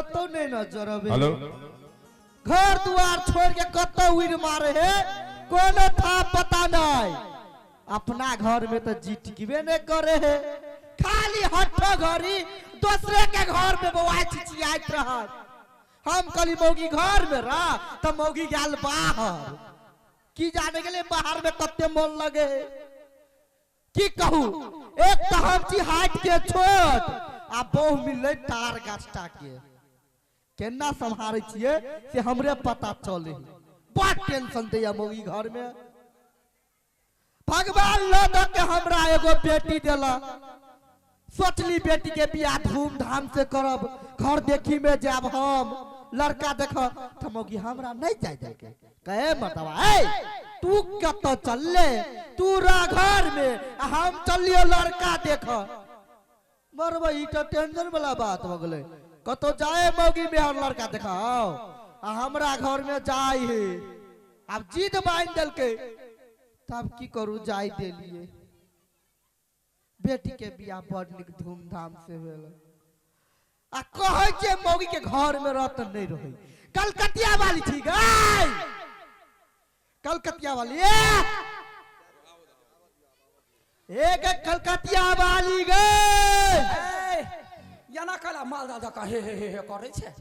कतौ नहीं नजर अबे। हेलो। घर दुआर छोड़ के कतौ उड़ मारे है, कोनो था पता नहीं। अपना घर में तो जी टिकबे नहीं करे है, खाली हट्ठो घड़ी दूसरे के घर में बौआ चिचियाइत रहत। हम कहली मौगी घर में रह, तो मौगी गेल बाहर। की जाने गेलै बाहर में कते मोन लगे है। की कहू, एक तो हम छी हाट के छोट आ बहु मिललै तार गाछटा के, केना सम्हारै छियै से हमरे पता चले। बड़ टेंशन दैया मौगी घर में। भगवान लऽ दऽ के हमरा एगो बेटी देलक, सोचली बेटी के बियाह धूमधाम से करब, घर देखी में जाब हम लड़का देख, तऽ मौगी हमरा नहीं जाय देलकै। कहे मतबा ए तू कतऽ चलले, तू रह घर में आ हम चलियो लड़का देख। मरबै ई तऽ टेंशन वाला बात भऽ गेलै। कतौ जाए मौगी में और लड़का देखाओ आ हमरा घर में जाय है। आब जिद बांधि देलकै, तब की करू, जाय देलियै। बेटी के बियाह बड़ नीक धूमधाम से भेल। आ कहै छै मौगी के घर में रह तऽ नहीं रहै। कलकतिया वाली छी गै, कलकतिया वाली, ए एक कलकतिया वाली गै। ए, एना कला मालदा जकाँ हे हे हे हे करै छै?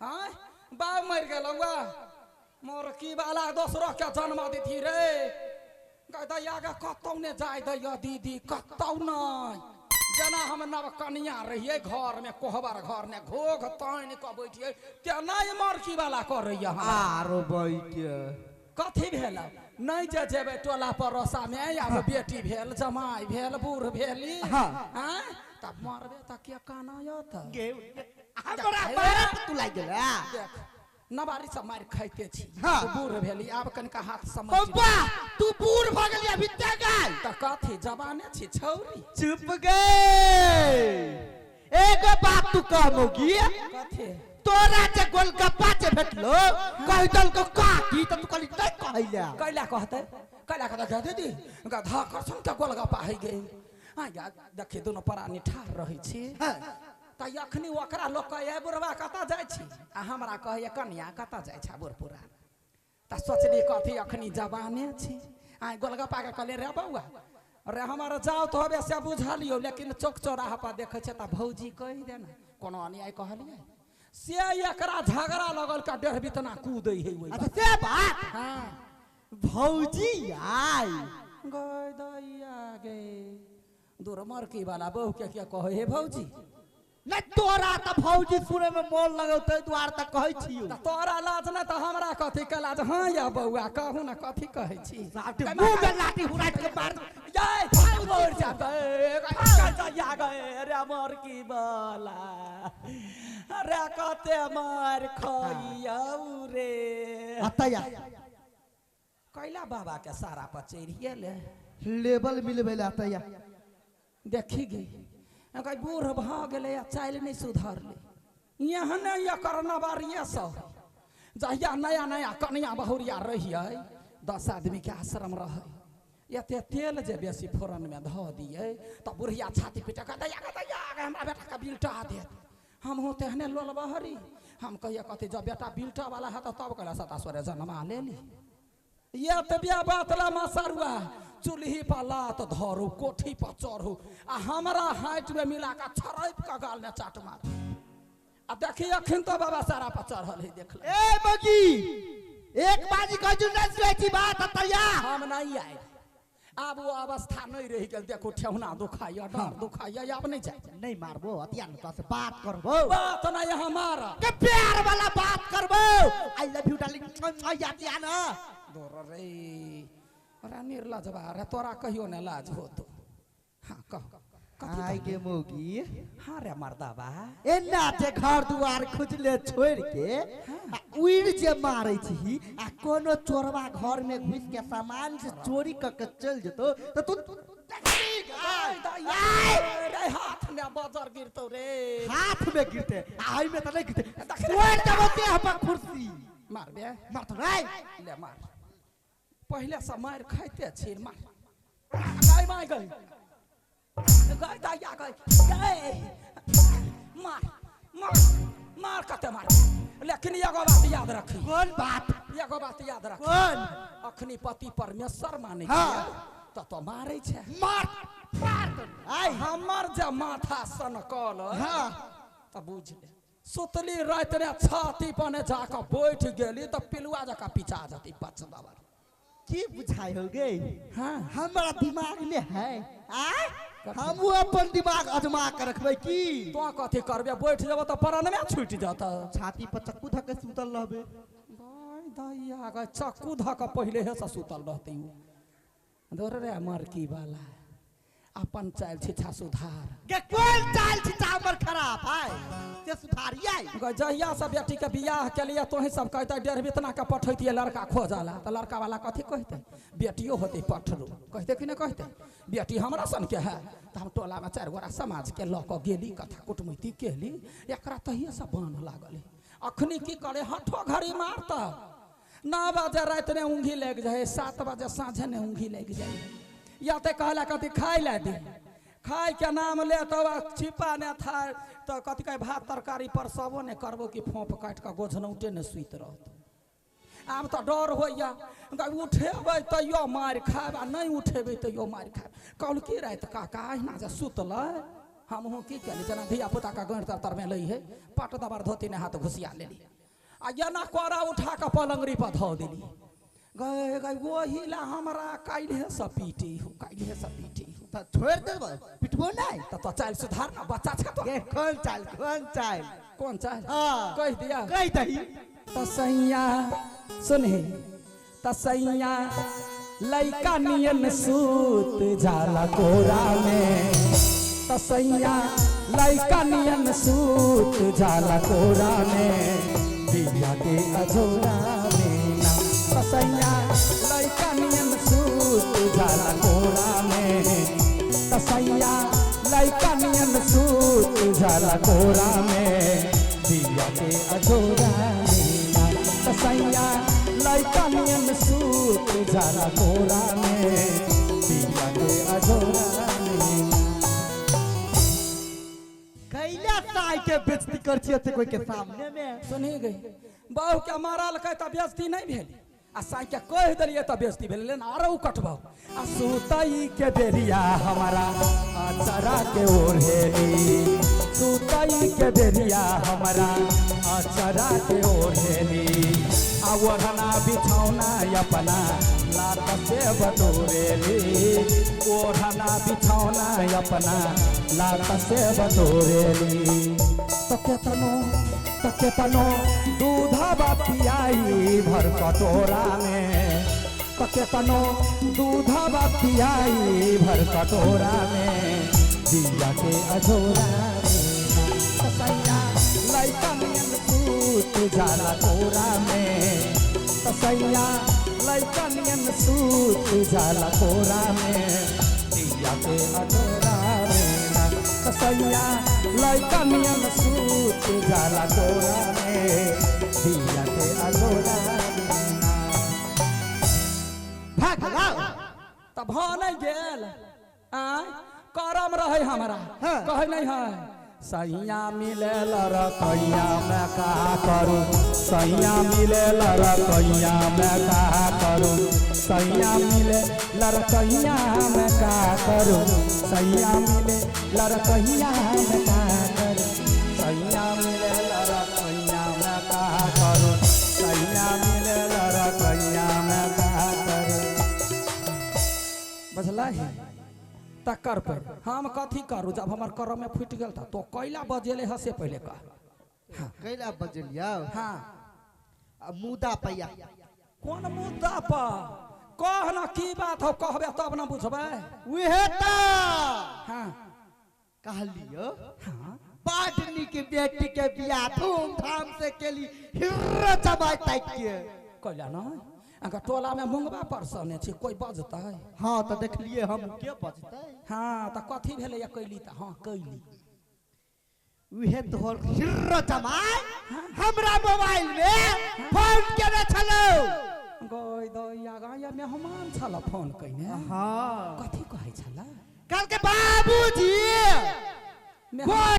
आँय, बाप मरि गेलौ वा मोर की वाला दोसरो के जन्म देथी रे। दैया गे कतौ ने जाय दैया दीदी, कतौ नहि। जेना हम नव कनिया रहियै घर में, कोहबर घर ने घोघ तानि कऽ बैठियै, तेना ई मरकी वाला करैया हमरा। आरो बैके कथी भेल नहि जे जेबै टोला पड़ोसा में, आब बेटी भेल, जमाई भेल, बूढ़ भेली। हाँ। आँय, तब मरबे तऽ के कानयत? गे हमरा बारह पर तू लागि गेल। देख, नवारी सब मारि खाइते छी। हाँ। बूढ़ भेली, आब कनिका हाथ समझ। बब्बा तू बूढ़ भऽ गेली अभी ते गाय। तऽ कथी जवाने छी छौरी। चुप गे, एगो बात तू कह मौगी। कथी? तोरा जे गोलगप्पा जे भेटलो, कहि देलको काकी, तऽ तू कहली नहि कहैला। कैला कहतै, कैला कहतै? गे दीदी, गधा करछुन के गोलगप्पा है गे। हाँ या देखी, दुनू प्राणी ठाढ़ रहै छी। हाँ। तऽ अखनी ओकरा लोक कहैए बुढ़वा कतऽ जाइ छी, आ हमरा कहैए कनिया कतऽ जाइ छै बूढ़ पुरान। तऽ सोचली कथी अखनी जवाने छी। आइ गोलगप्पा के कहलियै, रे बौआ रे, हमर जाउ तऽ होबे से बुझलियौ, लेकिन चौक चौराहा पर देखै छियै तऽ भौजी कहि दे ने, कोनो अन्याय कहलियै? से एकरा झगड़ा लगल का डेढ़ बितना कूदै है ओहि। अच्छा से बात। हाँ। भौजी आइ गै दैया गे, दूर मरकी वाला बहू के क्या कहै हे भौजी? नहीं तोरा तऽ भौजी सुनै में मोन लगौ, ताहि दुआरे तऽ कहै छियौ। तऽ तोरा लाज नहि तऽ हमरा कथी के लाज? हाँ या बौआ, कहू ने कथी कहै छी? मुंह में लाठी हुराइट के मार। जय मर जा गए गए रे मरकी वाला रे, कते मार खइयौ रे। अतया कैला बाबा के सारा पर चढ़िए ले लेबल मिलबै ला अतया। देखी गई कहीं बूढ़ भऽ गेलै आ चालि नहि सुधरलै। एहने एकर नवारिये सब। जहिया नया नया कनिया बहुरिया रहियै, 10 आदमीके आश्रम रहै, एते तेल जे बेसी फोरनमे धऽ दियै तऽ बुढ़िया छाती पीटे कऽ दैया गे दैया गे, हमरा बेटाके बिलटा देत। हमहूँ तेहने लोल बहरी। हम कहिए कथी, जब बेटा बिलटा वाला है तऽ तब कहला सता सोरे जनमा लेली। ये तऽ बात ला मसरुआ चूल्ही पर लात धरू, कोठी पर चढ़ू आ हमरा हाइट में मिला कऽ छरपि कऽ गाल में चाट मार। आ देखी अखन तो बाबा सारा पर चढ़ल है, देख ले। ए बगी, एक बाजी कहै छी नहि सुनै छी बात अतया। हम नहीं आए, आब वो अवस्था नहीं रहि गेल। देखो ठेहुना दुखाइया, डाँड़ दुखाइया, आब नहीं जाए। नहीं मारबो अतिया न, तोरा से बात करबो। बात नहीं हमारा के प्यार वाला बात करबो, I love you darling Atiya न। दूर रे रे निर्लजबा रे, तोरा कहियो ने लाज होतो? हाँ कह, कथी? आइ गे मौगी। हाँ रे मर्दाबा। एना जे घर दुआर खुजले छोड़ के आ उड़ि जे मारै छी, आ कोनो चोरबा घर में घुस के सामान जे चोरी क के चल जेतो तऽ तू रे हाथ में बजर गिरतौ रे। हाथ में गिरते आ एहि में तऽ नहि गिरते, तोड़ि देबो देह पर कुर्सी। मारबे? मारतो रे। ले मार, पहिले से मारि खाइते छी, मार। गाय मार गई गई दैया गई गई, मार मार मार कते मार लेकिन एगो बात याद रखी कोन बात एगो बात याद रखी कोन अखनी पति परमेश्वर मानै हाँ। छियै तऽ तो मारै छै मार मार आइ हमर जे माथा सनकल हाँ तऽ बुझ ले सुतली राति रे छाती पने जाकऽ बैठ गेली तऽ पिलुआ जकाँ पिचा जती पच बाबा की बुझाइ हो गई हाँ हमरा दिमाग में है आय हमहू अपन दिमाग अजमा के रखबै की तो कथी करबे बैठ जेबो तऽ परानमे छूटि जतऽ छाती पर चक्कू धऽ के सुतल रहबे भाय दैया गे चक्कू धऽ कऽ पहिले से सुतल रहतै उ दौड़ रे मरकी वाला अपन चालि छिछा सुधार के कोन चाल छिछा हमर खराब है से सुधारियै गे जहिया से बेटी के बियाह के लिए तोही सब कहते डेढ़ बितना के पठैतियै लड़का खोजला तऽ लड़का वाला कथी कहते बेटियो होते पठरू कहते कि नहि कहते बेटी हमरा सन के है तऽ हम टोला में चारि गोरा समाज के लऽ कऽ गेली कथा कुटमैती केली एकरा तहिए से बान्ह लागल अखनी की करे हठो घड़ी मारता 9 बजे राति ने ऊँघी लागि जाइ 7 बजे साँझे ने ऊँघी लागि जाइ या तऽ कहला कथी खाय ला दे खाय के नाम ले तब छिपा ने था तऽ कथी कहै भात तरकारी पर सबो ने करबो कि फोंप काटि कऽ गोझनौटे ने सुति रहत आब तऽ डर होइया उठेबै तैयो मारि खायब आ नहि उठेबै तैयो मारि खायब कहलकी राति काका अहिना जे सुतलै हमहूँ की केली जेना धिया पुताके गैर तर तरमे लै है पट दबर धोती ने हाथ घुसिया लेली आ एना कोरा उठा कऽ पलंगड़ी पर धऽ देली गए गए ओही ला हमरा काल्हे से पीटी हो काल्हे से पीटी हो तऽ छोड़ि देबै पिटबो नहि तऽ तो चालि सुधार ना बच्चा छै तो गे कोन चाल कोन चाल कोन चालि हाँ। कहि दिया कहि दही तसैया सुनही तसैया लैका नियन सूत जाला कोरा में तसैया लैका नियन सूत जाला कोरा में दिया के अजोरा में ना तसैया लैका नियन सूत जाला कोरा में तसैया लैका नियन सूत जाला कोरा में दिया के अजोरा में ना तसैया लैका नियन सूत जाला कोरा में दिया के अजोरा में ना। कैला साय के बेइज्जती कर छियै एते कोई के सामने में सुनी गई बहु के मारलकै तऽ बेइज्जती नहि भेली आ साँइ के कहि देलियै तऽ बेइज्जती भेलै लेकिन आरो कटबौ आ सुतई के बेरिया हमारा अचरा के ओढ़ेली सुतई के बेरिया हमारा अचरा के ओढ़ेली आ ओढ़ना बिछौना अपना लात से बटोरेली ओढ़ना बिछौना अपना लात से बटोरेली तो केतनो तो केतनो दूधवा पियाई भर कटोरा में तो केतनो दूधवा पियाई भर कटोरा में दिया के अजोरा में तसैया लैका नियन सूत जाला कोरा में तसैया लैका नियन सूत जाला कोरा में दिया के अजोरा में तसैया लैका नियन सूत जाला कोरा में दिया के अजोरा में भाग लाओ तऽ भऽ नहि गेल आँय करम रहै हमरा हाँ। कहै नहि है सैया मिले लड़कैया मैं का करू सैया मिले लड़कैया मैं का करू सैया मिले लड़कैया मैं का करू सैया मिले लड़कैया मैं का करू सैया मिले लड़कैया मैं का करू सैया मिले लड़कैया मैं का करू बुझलही तकर पर हम कथी करू जब हमर करम में फूटि गेल तऽ तो कैला बजेले ह से पहिले कह कैला बजलियौ हाँ आ मुदा पैया कोन मुद्दा पर कह न की बात हो कहबे तब न बुझबै उहे तऽ हाँ कहलियौ हाँ बड नीक बेटी के बियाह धूमधाम से केली हिर्रो जमाय ताकि के कैला न अगर टोला में मुंगबा परसने छी कोई बजतै हाँ तऽ देखलिए हम के बजतै हाँ तऽ कथी भेलै या कैली तऽ हाँ कैली उहे तोहर हिर्रो जमाय हमरा मोबाइल में फोन केने छलौ गय दैया गया मेहमान छल फोन कैने हाँ कथी कहै छल कल के बाबूजी मेहमान